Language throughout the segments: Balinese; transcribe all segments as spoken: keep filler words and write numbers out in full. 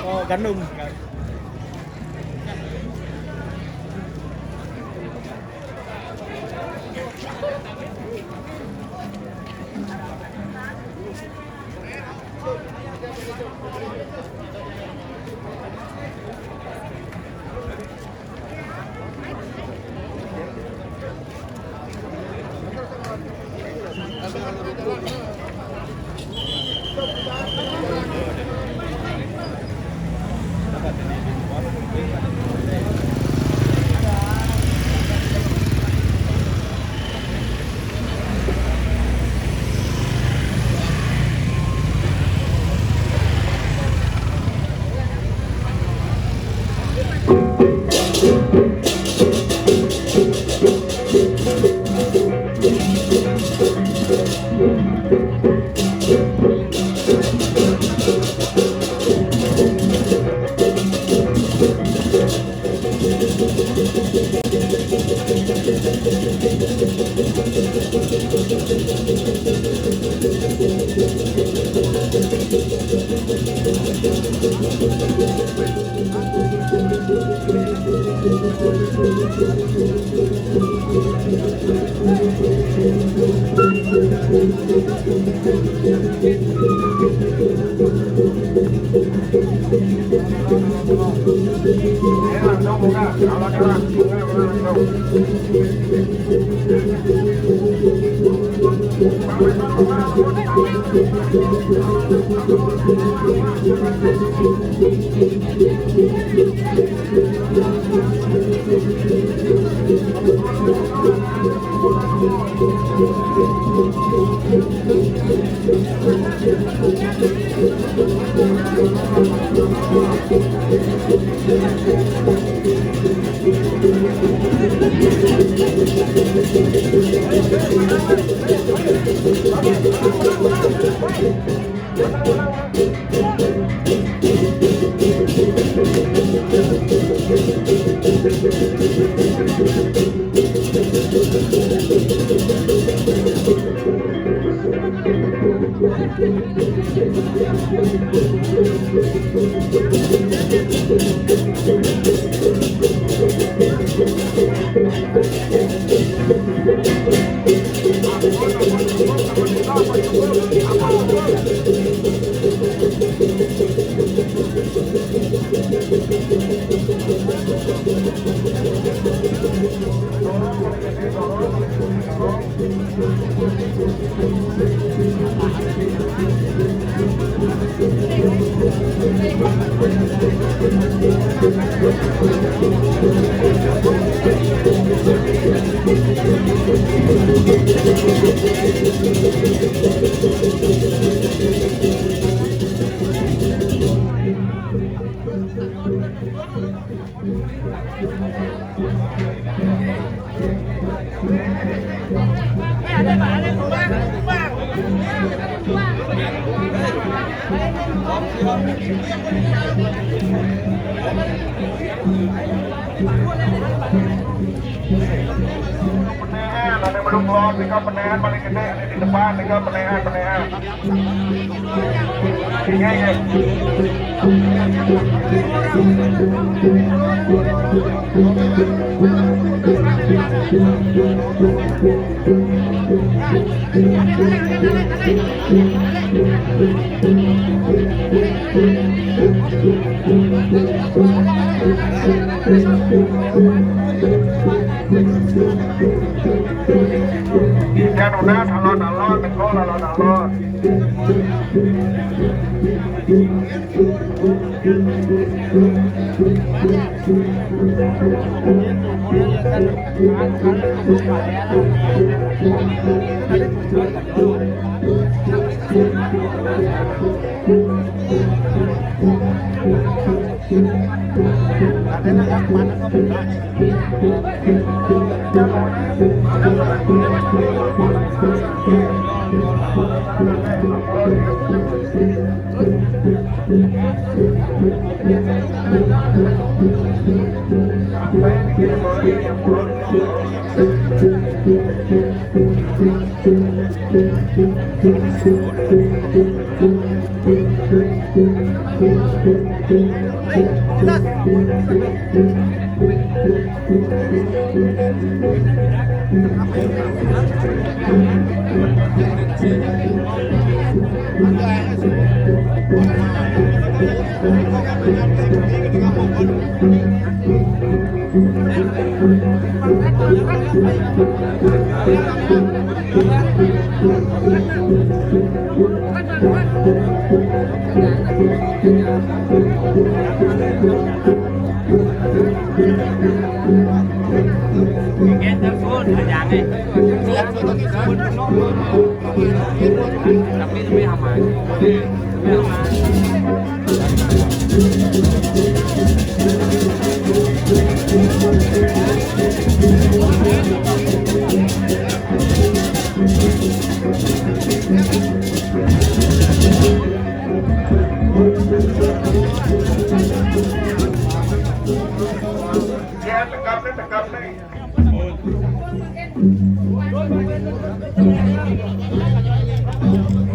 Oh, gandum. Penehan, ada belum keluar, tinggal penehan paling gede, ada di depan, tinggal penehan, penehan. Iya, iya. Yan unas, alon-alon, tekol, alon-alon.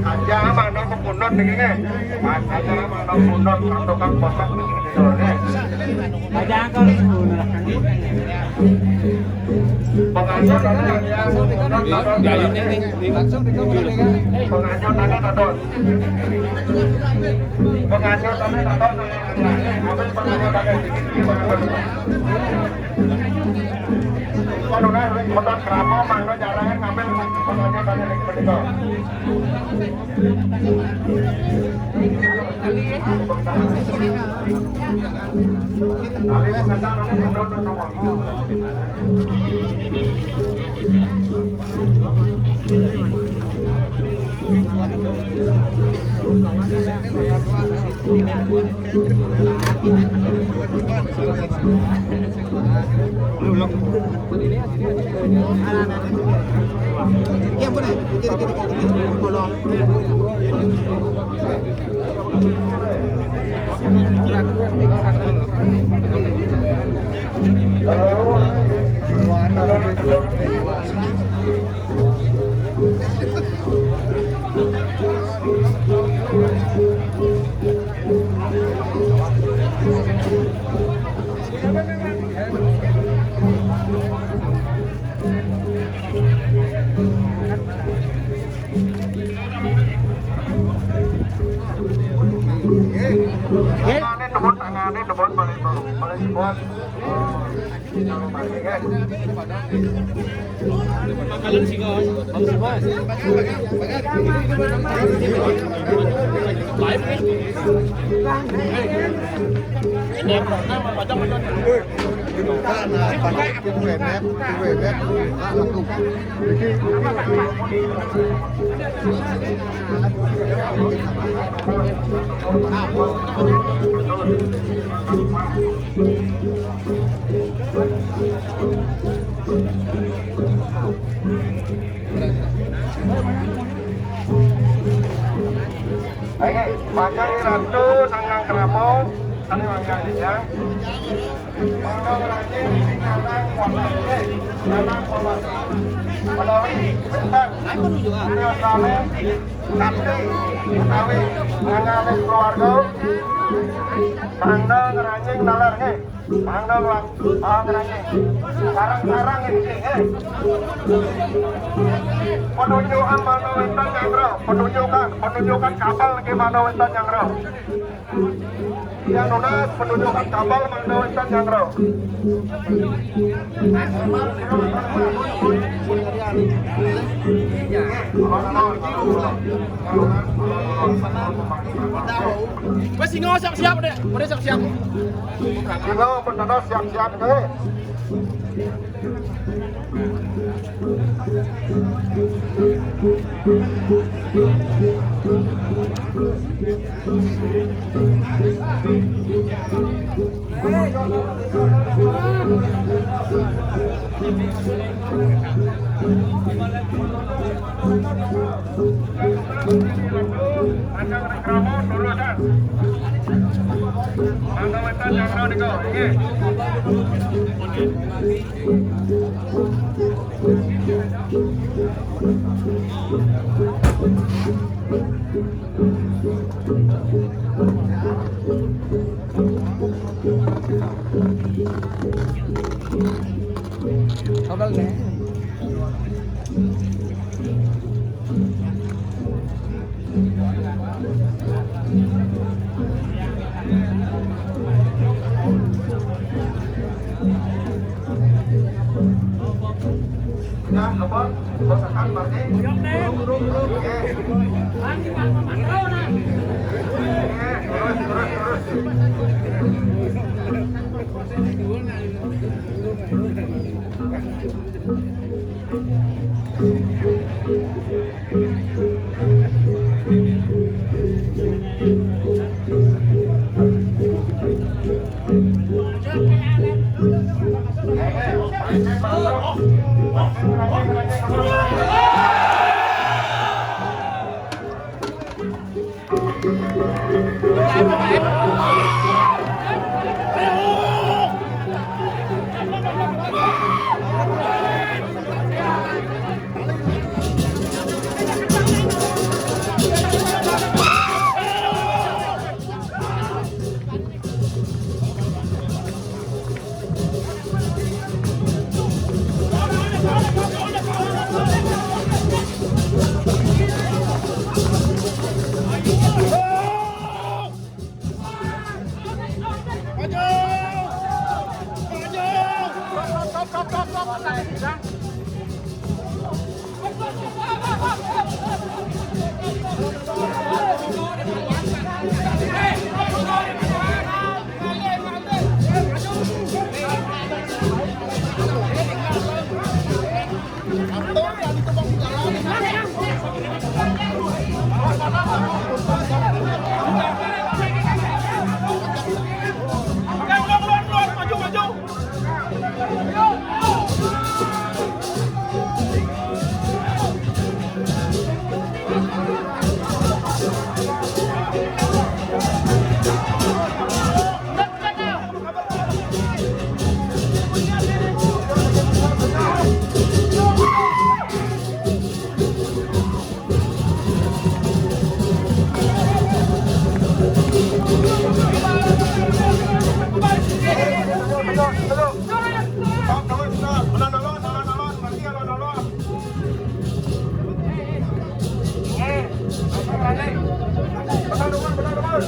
Aja mangda pundut niki nggih. Mas, aja mangda pundut kang tukang potong niki nggih. Aja angkal. Penganyut anu aja pundut. Langsung dikembalikan. Penganyut anu todot. Penganyut anu todot. Ambil penganyut anu. Kono kan wis metu krama, mangga jarang ngambil fotonya banyak yang begitu. Tangane debon, tangane debon, paling, paling debon. Ayo, pakai ratu sanggang keramo, kami manggang ya. Mangga ngranjing sing lanang kuasa, eh, lanang kuasa. Menawi wénten. Menawi menawi keluarga, mangga ngranjing nalar, nggih. Mangga ngranjing. Sareng-sareng nggih, nggih. Penunjukan mangga wénten nyanggra, penunjukan, penunjukan kapal nggih mangga wénten nyanggra. Yang nunas penunjukan kapal mangga wénten nyanggra. Wes singo siap-siap, Dek. Mari siap-siap. Singo pun ada siap-siap, Dek. Ya, apa? Kosakan berarti? Oke. Oke, terus, terus, terus.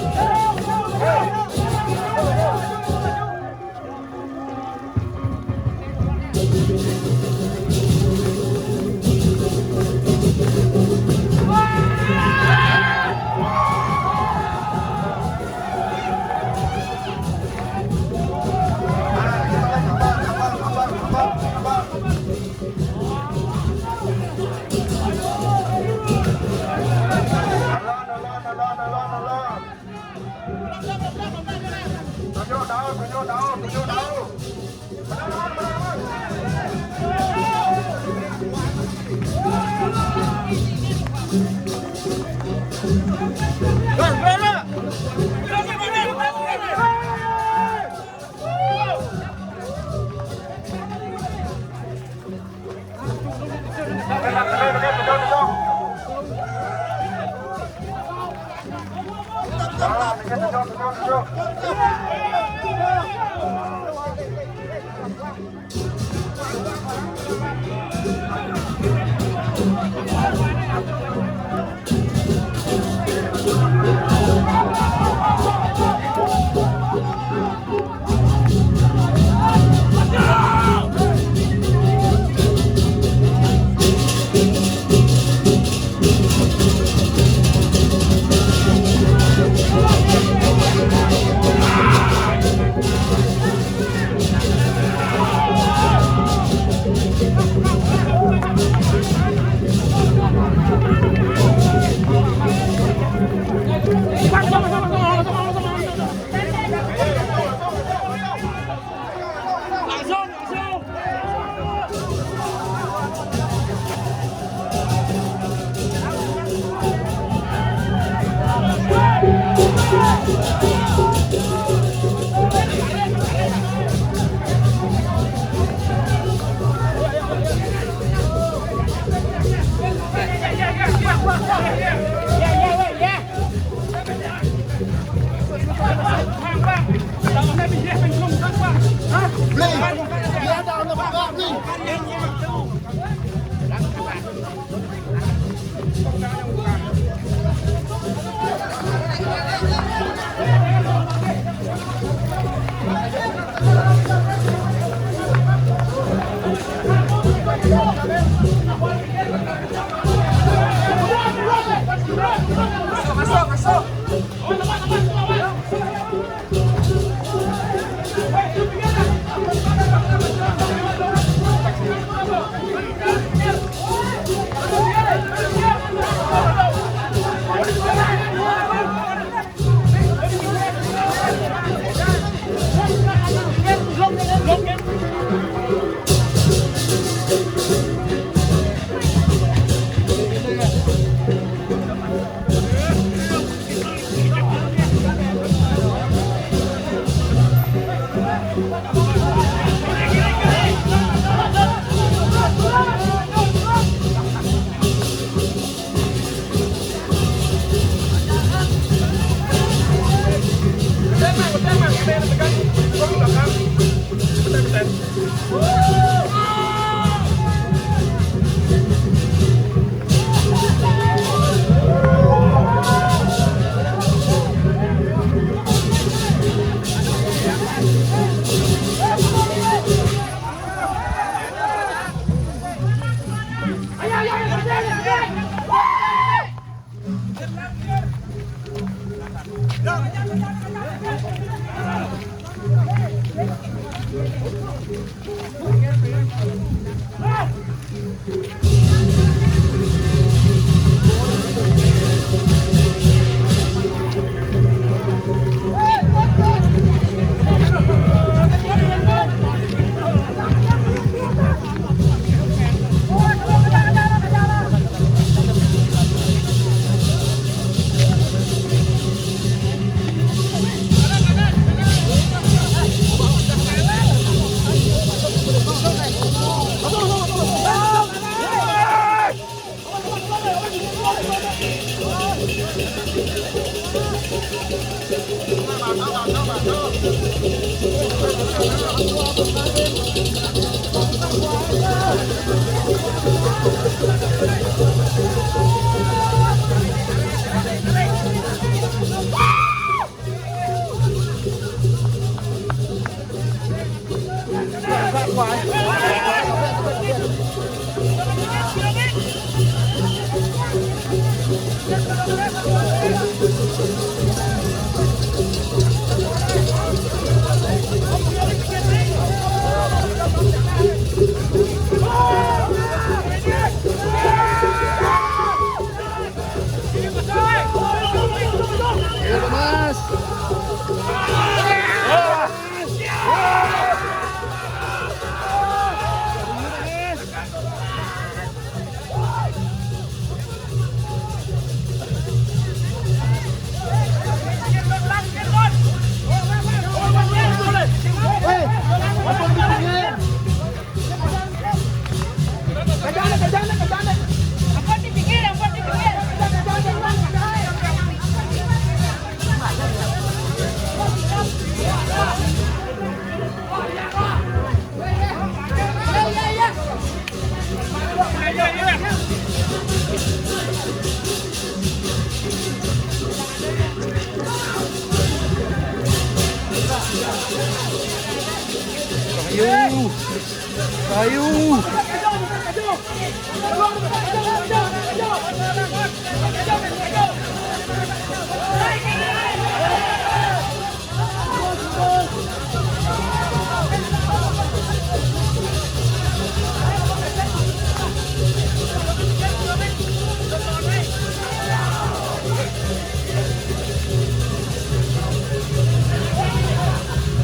Ayo.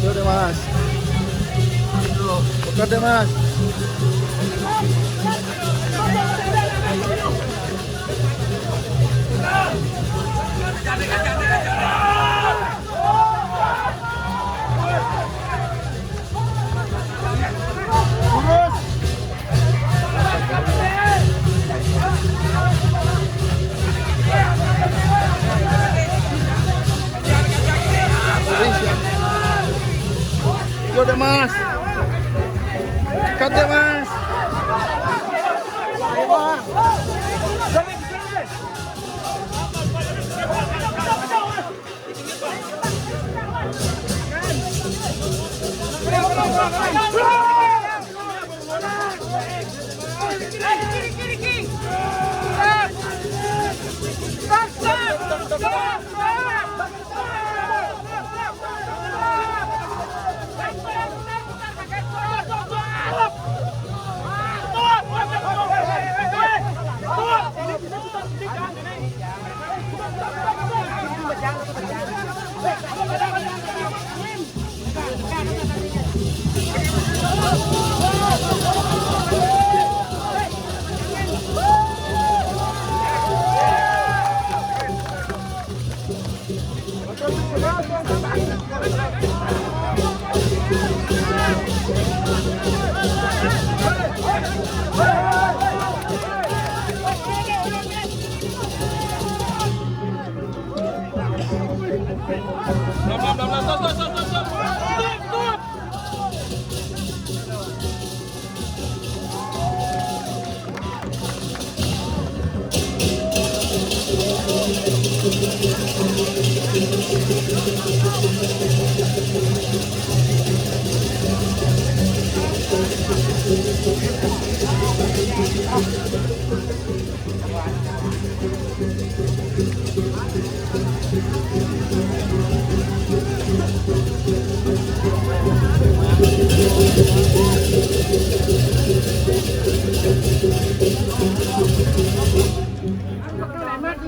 Yo deh, Mas. Buka deh, Mas. Yo deh, Mas. Cut deh, Mas.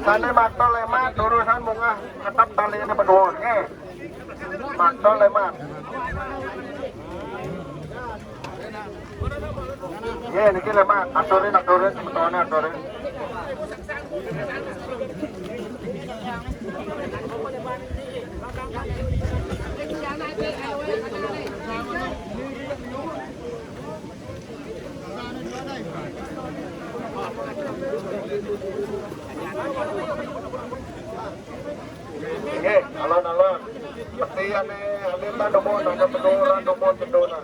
Sane makta leman, durusang bungah, tetep taline beduun, nggih. Makta leman. Nggih, niki leman, aturin, aturin, semetone aturin. Nggih, alon-alon. Peti ane, ane ta dumun, ane penuran dumun, penuran.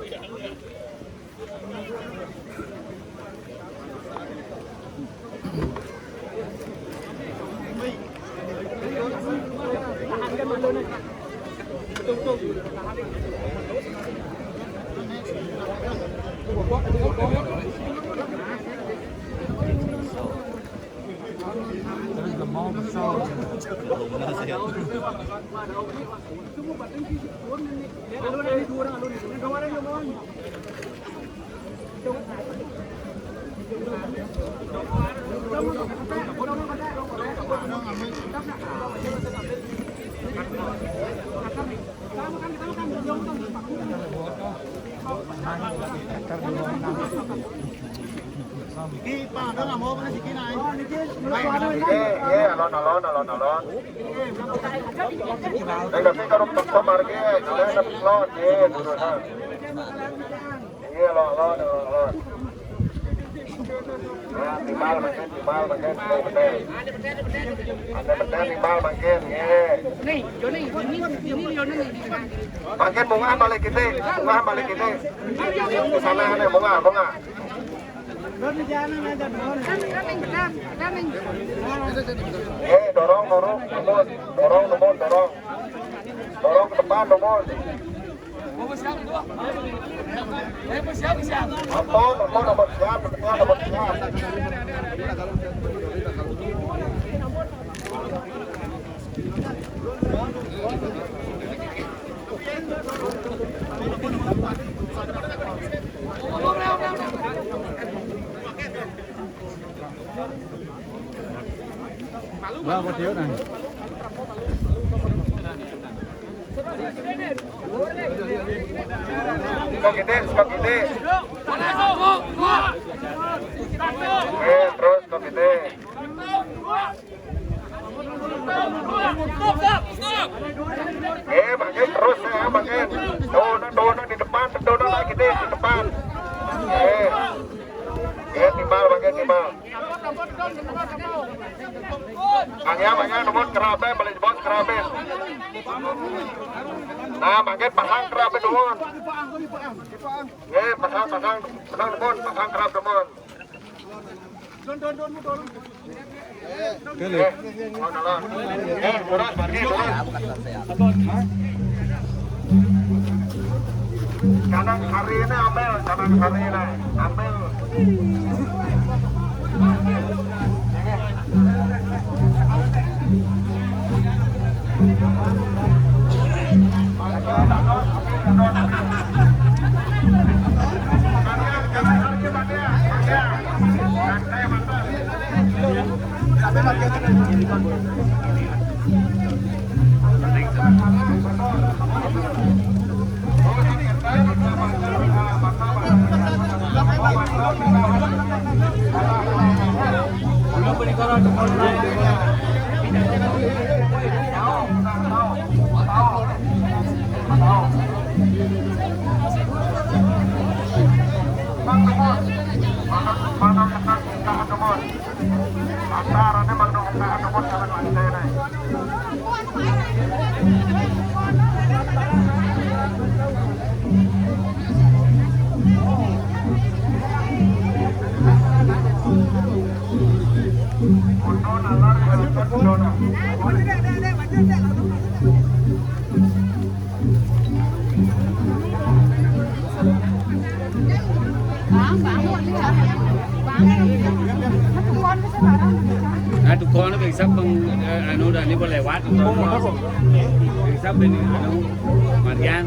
Iki padha ngomong siki nae. Nggih, nggih, alon-alon, alon-alon. Nek dadi karo peksa margi, kalian ada peslon, nggih, durusan. Nggih, alon-alon, alon-alon. Ya, timbal mangkin, timbal mangkin, timbal mangkin. Ada bener timbal mangkin, nggih. Nih, Joni, ini, ini Joni nih. Mangkin bungah balik kita, bungah balik kita. Ke sana nih, bungah, bungah. Eh, dorong, dorong, dumun. Dorong, dumun, dorong. Dorong ke depan, dumun. Ampun, ampun, ampun, siap, ampun, ampun, siap. Lah, apa dia, nah? Kok gede, kok gede. Eh, terus kok gede. Eh, makin terus ya, makin. Tuh, nah, tuh, nah, di depan, tuh, nah, lagi deh, di depan. Eh, eh, timbal, makin timbal. Bang ya, bang ya, nuhun kerabe, beli bos kerabe. Nah, makin pasang kerabe nuhun. Eh, pasang, pasang, pasang nuhun, pasang kerabe nuhun. Oke, Lip. Kanang hari ini ambil, kanang hari ini ambil. Nah, dukono bisa peng, eh, anu, udah ini boleh lewat. Bisa ini, anu, Marian.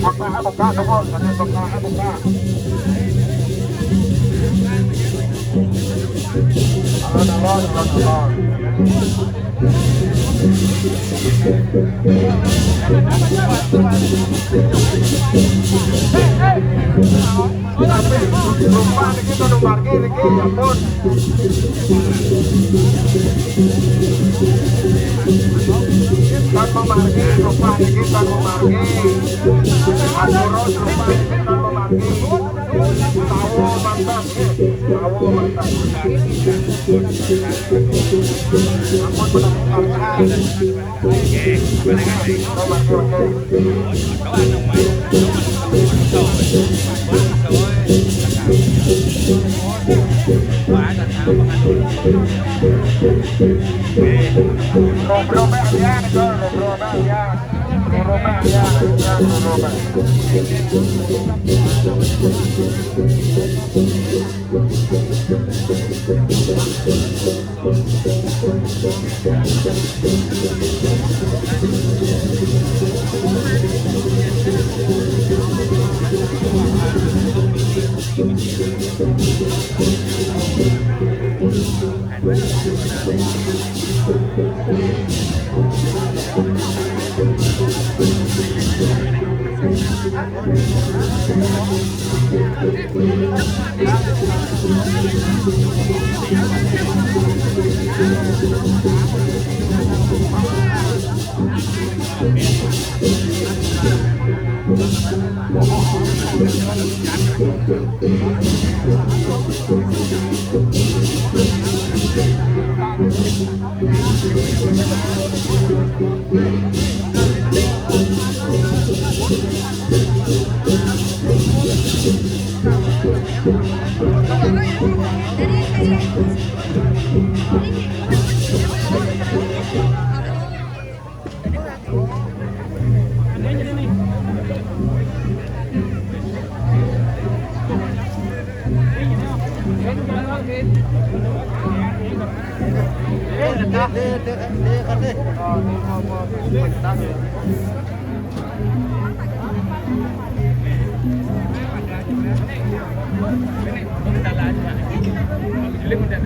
Buka, buka, buka, buka, buka. Alon, alon, alon, alon. Tapi, lupa niki, tolong margi niki, ya pun. Tan memargi, lupa niki, tan memargi. Aturus, lupa niki, tan memargi. Tahu mantas, tahu mantas. Ampun,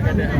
benar.